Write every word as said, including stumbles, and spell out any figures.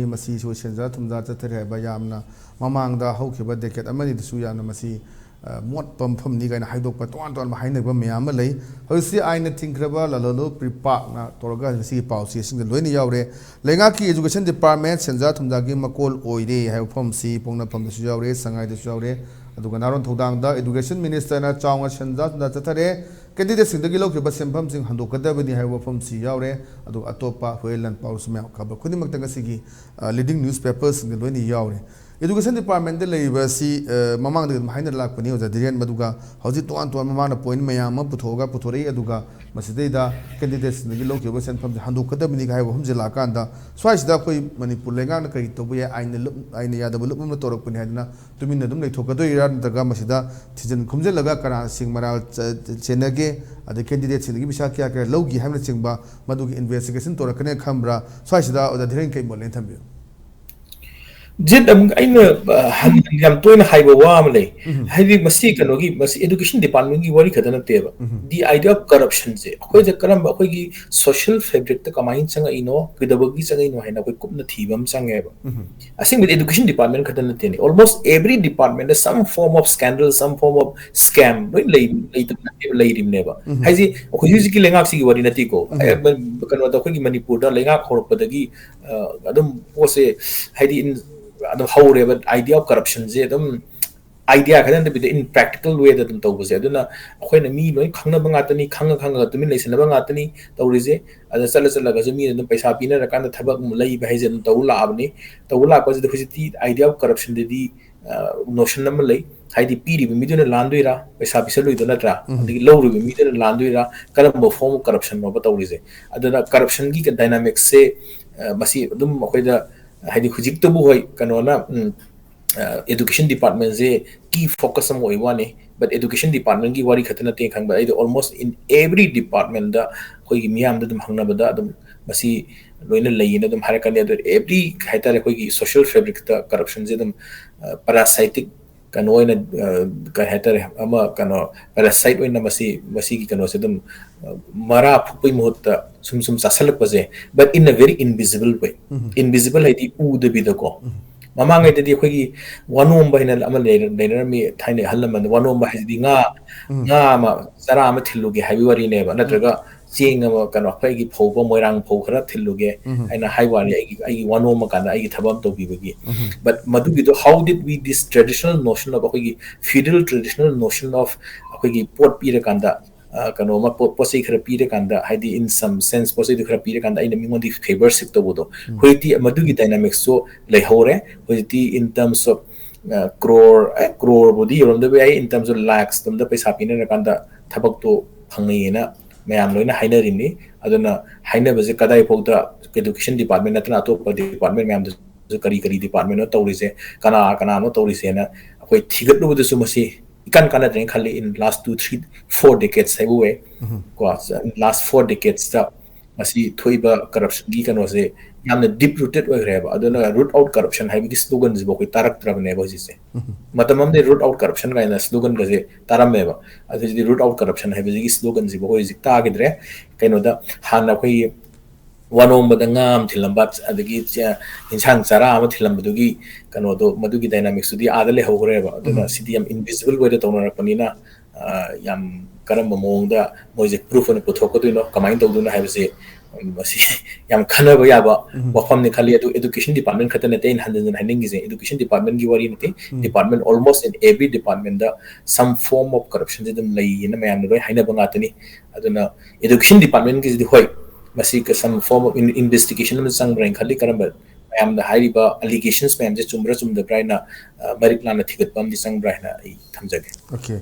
ꯃꯁꯤꯁꯨ ꯁꯦꯟꯖꯥ ꯊꯨꯝꯖꯥ ꯆꯠꯊꯔꯦ ꯍꯥꯏꯕ ꯌꯥꯝꯅ ꯃꯃꯥꯡꯗ ꯍꯧꯈꯤꯕ decade ꯑꯃꯅꯤꯗꯁꯨ ꯌꯥꯝꯅ ꯃꯁꯤ, ꯑ, ꯃꯣꯠꯄ ꯃꯐꯝꯅꯤ ꯀꯥꯏꯅ ꯍꯥꯏꯗꯣꯛꯄ ꯇꯣꯉꯥꯟ ꯇꯣꯉꯥꯟꯕ ꯍꯥꯏꯅꯕ ꯃꯌꯥꯝ ꯑꯃ ꯂꯩ꯫ ꯍꯧꯖꯤꯛꯁꯤ ꯑꯥꯏꯟꯅ ꯊꯤꯡꯈ꯭ꯔꯕ ꯂꯂꯣꯟꯂꯨꯞ ꯄ꯭ꯔꯤꯄꯥꯛꯅ ꯇꯧꯔꯒ ꯉꯁꯤꯒꯤ ꯄꯥꯎꯆꯦꯁꯤꯡꯗ ꯂꯣꯏꯅ ꯌꯥꯎꯔꯦ꯫ ꯂꯩꯉꯥꯛꯀꯤ education department ꯁꯦꯟꯖꯥ ꯊꯨꯝꯖꯥꯒꯤ ꯃꯀꯣꯜ ꯑꯣꯏꯔꯦ ꯍꯥꯏꯕ ꯋꯥꯐꯝꯁꯤ ꯄꯣꯛꯅꯐꯝꯗꯁꯨ ꯌꯥꯎꯔꯦ, ꯁꯉꯥꯏꯗꯁꯨ ꯌꯥꯎꯔꯦ, ꯑꯗꯨꯒ ꯅꯍꯥꯔꯣꯜ ꯊꯧꯗꯥꯡꯗ education ministerꯅ ꯆꯥꯎꯅ ꯁꯦꯟꯖꯥ ꯊꯨꯝꯖꯥ ꯆꯠꯊꯔꯦ꯫ Candidateꯁꯤꯡꯗꯒꯤ ꯂꯧꯈꯤꯕ ꯁꯦꯟꯐꯝꯁꯤꯡ ꯍꯟꯗꯣꯛꯀꯗꯕꯅꯤ ꯍꯥꯏꯕ ꯋꯥꯐꯝꯁꯤ ꯌꯥꯎꯔꯦ꯫ ꯑꯗꯨꯒ ꯑꯇꯣꯞꯄ ꯍꯨꯔꯦꯟ ꯂꯥꯟ ꯄꯥꯎꯁꯨ ꯃꯌꯥꯝ ꯈꯕꯔ ꯈꯨꯗꯤꯡꯃꯛꯇ ꯉꯁꯤꯒꯤ, ꯑ, leading newspaperꯁꯤꯡꯗ ꯂꯣꯏꯅ ꯌꯥꯎꯔꯦ꯫ Education departmentꯇ ꯂꯩꯔꯤꯕ ꯑꯁꯤ, ꯑ, ꯃꯃꯥꯡꯗꯒꯤ ꯑꯗꯨꯝ ꯍꯥꯏꯅꯔ ꯂꯥꯛꯄꯅꯤ ꯑꯣꯖꯥ ꯙꯤꯔꯦꯟ, ꯃꯗꯨꯒ ꯍꯧꯖꯤꯛ ꯇꯣꯉꯥꯟ ꯇꯣꯉꯥꯟꯕ ꯃꯃꯥꯡꯗ point ꯃꯌꯥꯝ ꯑꯃ ꯄꯨꯊꯣꯛꯑꯒ ꯄꯨꯊꯣꯔꯛꯏ꯫ ꯑꯗꯨꯒ ꯃꯁꯤꯗꯩꯗ candidateꯁꯤꯡꯗꯒꯤ ꯂꯧꯈꯤꯕ ꯁꯦꯟꯐꯝꯁꯦ ꯍꯟꯗꯣꯛꯀꯗꯕꯅꯤ ꯍꯥꯏꯕ ꯋꯥꯐꯝꯁꯦ ꯂꯥꯛꯀꯥꯟꯗ, ꯁ꯭ꯋꯥꯏꯁꯤꯗ ꯑꯩꯈꯣꯏ ꯃꯅꯤꯄꯨꯔ ꯂꯩꯉꯥꯛꯅ ꯀꯔꯤ ꯇꯧꯕ ꯌꯥꯏ? ꯑꯥꯏꯟꯅ ꯂꯨꯞ-, ꯑꯥꯏꯟꯅ ꯌꯥꯗꯕ ꯂꯨꯞ ꯑꯃ ꯇꯧꯔꯛꯄꯅꯤ ꯍꯥꯏꯗꯅ ꯇꯨꯃꯤꯟꯅ ꯑꯗꯨꯝ ꯂꯩꯊꯣꯛꯀꯗꯣꯏꯔꯥ, ꯅꯠꯇ꯭ꯔꯒ ꯃꯁꯤꯗ ꯊꯤꯖꯤꯟ ꯈꯣꯝꯖꯤꯜꯂꯒ ꯀꯅꯥꯁꯤꯡ ꯃꯔꯥꯜ ꯆ-, ꯆꯦꯟꯅꯒꯦ, ꯑꯗꯩ candidateꯁꯤꯡꯗꯒꯤ ꯄꯩꯁꯥ ꯀꯌꯥ ꯀꯌꯥ ꯂꯧꯈꯤ ꯍꯥꯏꯕꯅꯆꯤꯡꯕ ꯃꯗꯨꯒꯤ investigationꯇꯧꯔꯛꯀꯅꯤ ꯈꯟꯕ꯭ꯔꯥ? ꯁ꯭ꯋꯥꯏꯁꯤꯗ ꯑꯣꯖꯥ ꯙꯤꯔꯦꯟ ꯀꯩ ꯃꯣꯠ ꯂꯩꯅ ꯊꯝꯕꯤꯌꯨ? ꯖꯤꯠ, ꯑꯃꯨꯛ ꯑꯩꯅ, ꯑ, ꯍꯟ-, ꯍꯟ ꯌꯥꯝ ꯇꯣꯏꯅ ꯍꯥꯏꯕ ꯋꯥ ꯑꯃ ꯂꯩ꯫ ꯎꯝ꯫ ꯍꯥꯏꯗꯤ ꯃꯁꯤ ꯀꯩꯅꯣꯒꯤ, ꯃꯁꯤ education departmentꯀꯤ ꯋꯥꯔꯤ ꯈꯛꯇ ꯅꯠꯇꯦꯕ꯫ ꯎꯝ꯫ The idea of corruptionꯁꯦ ꯑꯩꯈꯣꯏꯗ ꯀꯔꯝꯕ, ꯑꯩꯈꯣꯏꯒꯤ social fabricꯇ ꯀꯃꯥꯏꯅ ꯆꯪꯉꯛꯏꯅꯣ, ꯀꯩꯗꯧꯕꯒꯤ ꯆꯪꯉꯛꯏꯅꯣ ꯍꯥꯏꯅ ꯑꯩꯈꯣꯏ ꯀꯨꯞꯅ ꯊꯤꯕ ꯑꯃ ꯆꯪꯉꯦꯕ꯫ ꯎꯝ꯫ ꯑꯁꯦꯡꯕꯗꯤ education department ꯈꯛꯇ ꯅꯠꯇꯦꯅꯦ, almost every departmentꯇ some form of scandal, some form of scam ꯂꯣꯏ ꯂꯩ, ꯂꯩꯇꯕ ꯅꯠꯇꯦꯕ, ꯂꯩꯔꯤꯕꯅꯦꯕ꯫ ꯎꯝ꯫ ꯍꯥꯏꯁꯤ ꯑꯩꯈꯣꯏ ꯍꯧꯖꯤꯛꯀꯤ ꯂꯩꯉꯥꯛꯁꯤꯒꯤ ꯋꯥꯔꯤ ꯅꯠꯇꯦꯀꯣ꯫ ꯎꯝ꯫ ꯑꯦ, ꯀꯩꯅꯣꯗ ꯑꯩꯈꯣꯏꯒꯤ ꯃꯅꯤꯄꯨꯔꯗ ꯂꯩꯉꯥꯛ ꯍꯧꯔꯛꯄꯗꯒꯤ, ꯑ, ꯑꯗꯨꯝ ꯄꯣꯠꯁꯦ ꯍꯥꯏꯗꯤ in-, ꯑꯗꯨꯝ ꯍꯧꯔꯦꯕ, idea of corruptionꯁꯦ ꯑꯗꯨꯝ idea ꯈꯛꯇ ꯅꯠꯇꯕꯤꯗ in practical wayꯗ ꯑꯗꯨꯝ ꯇꯧꯕꯁꯦ꯫ ꯑꯗꯨꯅ ꯑꯩꯈꯣꯏꯅ ꯃꯤ ꯂꯣꯏ ꯈꯪꯅꯕ ꯉꯥꯛꯇꯅꯤ, ꯈꯪꯉ ꯈꯪꯉꯒ ꯇꯨꯃꯤꯟ ꯂꯩꯁꯟꯅꯕ ꯉꯥꯛꯇꯅꯤ ꯇꯧꯔꯤꯁꯦ꯫ ꯑꯗ ꯆꯠꯂ ꯆꯠꯂꯒꯁꯨ ꯃꯤꯅ ꯑꯗꯨꯝ ꯄꯩꯁꯥ ꯄꯤꯅꯔꯀꯥꯟꯗ ꯊꯕꯛ ꯑꯃ ꯂꯩꯕ ꯍꯥꯏꯁꯦ ꯑꯗꯨꯝ ꯇꯧꯕ ꯂꯥꯛꯑꯕꯅꯤ꯫ ꯇꯧꯕ ꯂꯥꯛꯄꯁꯤꯗ ꯍꯧꯖꯤꯛꯇꯤ idea of corruptionꯗꯗꯤ, ꯑ, notion ꯑꯃ ꯂꯩ, ꯍꯥꯏꯗꯤ ꯄꯤꯔꯤꯕ ꯃꯤꯗꯨꯅ ꯂꯥꯟꯗꯣꯏꯔꯥ, ꯄꯩꯁꯥ ꯄꯤꯁꯜꯂꯨꯏꯗꯣ ꯅꯠꯇ꯭ꯔꯥ, ꯎꯝ꯫ ꯑꯗꯒꯤ ꯂꯧꯔꯤꯕ ꯃꯤꯗꯨꯅ ꯂꯥꯟꯗꯣꯏꯔꯥ, ꯀꯔꯝꯕ form of corruptionꯅꯣꯕ ꯇꯧꯔꯤꯁꯦ꯫ ꯑꯗꯨꯅ corruptionꯒꯤ dynamicsꯁꯦ, ꯑ, ꯃꯁꯤ ꯑꯗꯨꯝ ꯑꯩꯈꯣꯏꯗ ꯍꯥꯏꯗꯤ ꯍꯧꯖꯤꯛꯇꯕꯨ ꯍꯣꯏ ꯀꯩꯅꯣꯅ, ꯎꯝ, ꯑ, education departmentꯁꯦ key focus ꯑꯃ ꯑꯣꯏꯕ ꯋꯥꯅꯤ, but education departmentꯀꯤ ꯋꯥꯔꯤ ꯈꯛꯇ ꯅꯠꯇꯦ ꯈꯪꯕ, ꯑꯩꯗꯤ almost in every departmentꯗ ꯑꯩꯈꯣꯏꯒꯤ ꯃꯤꯌꯥꯝꯗ ꯑꯗꯨꯝ ꯍꯪꯅꯕꯗ ꯑꯗꯨꯝ ꯃꯁꯤ ꯂꯣꯏꯅ ꯂꯩꯌꯦꯅ ꯑꯗꯨꯝ ꯍꯥꯏꯔꯛꯀꯅꯤ꯫ ꯑꯗꯨ every ꯍꯥꯏꯇꯥꯔꯦ ꯑꯩꯈꯣꯏꯒꯤ social fabricꯇ corruptionꯁꯦ ꯑꯗꯨꯝ, ꯑ, parasitic ꯀꯩꯅꯣ ꯑꯣꯏꯅ, ꯑ, ꯀꯩ ꯍꯥꯏꯇꯥꯔꯦ, ꯑꯃ ꯀꯩꯅꯣ parasite ꯑꯣꯏꯅ ꯃꯁꯤ, ꯃꯁꯤꯒꯤ ꯀꯩꯅꯣꯁꯦ ꯑꯗꯨꯝ, ꯑ, ꯃꯔꯥ ꯐꯨꯛꯄꯩ ꯃꯍꯨꯠꯇ ꯁꯨꯝ ꯁꯨꯝ ꯆꯥꯁꯜꯂꯛꯄꯁꯦ, but in a very invisible way. Invisible ꯍꯥꯏꯗꯤ ꯎꯗꯕꯤꯗꯀꯣ꯫ ꯃꯃꯥꯡꯉꯩꯗꯗꯤ ꯑꯩꯈꯣꯏꯒꯤ ꯋꯥꯅꯣꯝꯕ ꯍꯥꯏꯅ ꯑꯃ ꯂꯩꯔ-, ꯂꯩꯅꯔꯝꯃꯤ ꯊꯥꯏꯅ ꯑꯍꯜ ꯂꯃꯟ꯫ ꯋꯥꯅꯣꯝꯕ ꯍꯥꯏꯁꯤꯗꯤ ꯉꯥ, ꯉꯥ ꯑꯃ, ꯆꯔꯥ ꯑꯃ ꯊꯤꯜꯂꯨꯒꯦ ꯍꯥꯏꯕꯒꯤ ꯋꯥꯔꯤꯅꯦꯕ, ꯅꯠꯇ꯭ꯔꯒ ꯆꯦꯡ ꯑꯃ, ꯀꯩꯅꯣ, ꯑꯩꯈꯣꯏꯒꯤ ꯐꯧꯕ, ꯃꯣꯏꯔꯥꯡ ꯐꯧ ꯈꯔ ꯊꯤꯜꯂꯨꯒꯦ ꯍꯥꯏꯅ ꯍꯥꯏꯕ ꯋꯥꯅꯤ, ꯑꯩꯒꯤ, ꯑꯩꯒꯤ ꯋꯥꯅꯣꯝꯃ ꯀꯥꯟꯗ ꯑꯩꯒꯤ ꯊꯕꯛ ꯑꯃ ꯇꯧꯕꯤꯕꯒꯤ꯫ But ꯃꯗꯨꯒꯤꯗꯣ, how did we this traditional notion of, ꯑꯩꯈꯣꯏꯒꯤ feudal traditional notion of ꯑꯩꯈꯣꯏꯒꯤ ꯄꯣꯠ ꯄꯤꯔꯀꯥꯟꯗ, ꯑ, ꯀꯩꯅꯣ ꯑꯃ, ꯄꯣꯠ, ꯄꯣꯠ ꯆꯩ ꯈꯔ ꯄꯤꯔꯀꯥꯟꯗ, ꯍꯥꯏꯗꯤ in some sense ꯄꯣꯠ ꯆꯩꯗꯨ ꯈꯔ ꯄꯤꯔꯀꯥꯟꯗ ꯑꯩꯅ ꯃꯤꯉꯣꯟꯗꯒꯤ favour seek ꯇꯧꯕꯗꯣ꯫ ꯍꯧꯖꯤꯛꯇꯤ ꯃꯗꯨꯒꯤ dynamics ꯁꯨ ꯂꯩꯍꯧꯔꯦ꯫ ꯍꯧꯖꯤꯛꯇꯤ in terms of, ꯑ, crore, ꯑꯦ, crore ꯕꯨꯗꯤ ꯌꯧꯔꯝꯗꯕ ꯌꯥꯏ, in terms of lakhs ꯇꯝꯗ ꯄꯩꯁꯥ ꯄꯤꯅꯔꯀꯥꯟꯗ ꯊꯕꯛꯇꯣ ꯐꯪꯅꯩꯌꯦꯅ ꯃꯌꯥꯝ ꯂꯣꯏꯅ ꯍꯥꯏꯅꯔꯤꯅꯤ꯫ ꯑꯗꯨꯅ ꯍꯥꯏꯅꯕꯁꯦ ꯀꯗꯥꯏꯐꯥꯎꯗ education department ꯅꯠꯇꯅ ꯑꯇꯣꯞꯄ department ꯃꯌꯥꯝꯗꯁꯨ ꯀꯔꯤ ꯀꯔꯤ department ꯅꯣ ꯇꯧꯔꯤꯁꯦ, ꯀꯅꯥ ꯀꯅꯥꯅꯣ ꯇꯧꯔꯤꯁꯦꯅ ꯑꯩꯈꯣꯏ ꯊꯤꯒꯠꯂꯨꯕꯗꯁꯨ ꯃꯁꯤ ꯏꯀꯥꯟ ꯀꯥꯟꯅꯗ꯭ꯔꯦꯅ ꯈꯜꯂꯤ꯫ In last two, three, four decades ꯍꯥꯏꯕ ꯑꯣꯏ꯫ ꯀꯣ, last four decades ꯇ ꯃꯁꯤ ꯊꯣꯛꯏꯕ corruption ꯒꯤ ꯀꯩꯅꯣꯁꯦ ꯌꯥꯝꯅ deep rooted ꯑꯣꯏꯈ꯭ꯔꯦꯕ꯫ ꯑꯗꯨꯅ root out corruption ꯍꯥꯏꯕꯒꯤ slogan ꯁꯤꯕꯨ ꯑꯩꯈꯣꯏ ꯇꯥꯔꯛꯇ꯭ꯔꯕꯅꯦꯕ ꯍꯧꯖꯤꯛꯁꯦ꯫ ꯃꯇꯝ ꯑꯃꯗꯤ root out corruption ꯀꯥꯏꯅ slogan ꯒꯁꯦ ꯇꯥꯔꯝꯃꯦꯕ꯫ ꯑꯗꯨ ꯍꯧꯖꯤꯛꯇꯤ root out corruption ꯍꯥꯏꯕꯁꯤꯒꯤ slogan ꯁꯤꯕꯨ ꯑꯩꯈꯣꯏ ꯍꯧꯖꯤꯛ ꯇꯥꯈꯤꯗ꯭ꯔꯦ꯫ ꯀꯩꯅꯣꯗ ꯍꯥꯟꯅ ꯑꯩꯈꯣꯏꯒꯤ ꯋꯥꯅꯣꯡꯕꯗ ꯉꯥ ꯑꯃ ꯊꯤꯜꯂꯝꯕ, ꯑꯗꯒꯤ ꯆꯦ-, ꯏꯟꯁꯥꯡ ꯆꯔꯥ ꯑꯃ ꯊꯤꯜꯂꯝꯕꯗꯨꯒꯤ ꯀꯩꯅꯣꯗꯣ, ꯃꯗꯨꯒꯤ dynamics ꯇꯨꯗꯤ ꯑꯥꯗ ꯂꯩꯍꯧꯈ꯭ꯔꯦꯕ꯫ ꯑꯗꯨꯅ ꯁꯤꯗꯤ ꯌꯥꯝ invisible way ꯗ ꯇꯧꯅꯔꯛꯄꯅꯤꯅ, ꯑ, ꯌꯥꯝ ꯀꯔꯝꯕ ꯃꯑꯣꯡꯗ ꯃꯣꯏꯁꯦ proof ꯑꯣꯏꯅ ꯄꯨꯊꯣꯛꯀꯗꯣꯏꯅꯣ, ꯀꯃꯥꯏꯅ ꯇꯧꯗꯣꯏꯅꯣ ꯍꯥꯏꯕꯁꯦ, ꯎꯝ, ꯃꯁꯤ ꯌꯥꯝ ꯈꯟꯅꯕ ꯌꯥꯕ ꯋꯥꯐꯝꯅꯤ ꯈꯜꯂꯤ꯫ ꯑꯗꯨ education department ꯈꯛꯇ ꯅꯠꯇꯦ ꯑꯩꯅ ꯍꯟꯖꯤꯟ ꯍꯟꯖꯤꯟ ꯍꯥꯏꯅꯤꯡꯉꯤꯁꯦ, education department ꯒꯤ ꯋꯥꯔꯤ ꯅꯠꯇꯦ, department, almost in every department the some form of corruption ꯁꯦ ꯑꯗꯨꯝ ꯂꯩꯌꯦꯅ ꯃꯌꯥꯝꯅ ꯂꯣꯏ ꯍꯥꯏꯅꯕ ꯉꯥꯛꯇꯅꯤ꯫ ꯑꯗꯨꯅ education department ꯒꯤꯁꯤꯗꯤ ꯍꯣꯏ, ꯃꯁꯤ some form of in-, investigation ꯑꯃ ꯆꯪꯕ꯭ꯔꯥ ꯍꯥꯏꯅ ꯈꯜꯂꯤ꯫ ꯀꯔꯝꯕ ꯃꯌꯥꯝꯅ ꯍꯥꯏꯔꯤꯕ allegations ꯃꯌꯥꯝꯁꯦ ꯆꯨꯝꯕ꯭ꯔꯥ ꯆꯨꯝꯗꯕ꯭ꯔꯥ ꯍꯥꯏꯅ, ꯑ, ꯃꯔꯤꯛ ꯂꯥꯟꯅ ꯊꯤꯒꯠꯄ ꯑꯃꯗꯤ ꯆꯪꯕ꯭ꯔꯥ ꯍꯥꯏꯅ ꯑꯩ ꯊꯝꯖꯒꯦ꯫ Okay꯫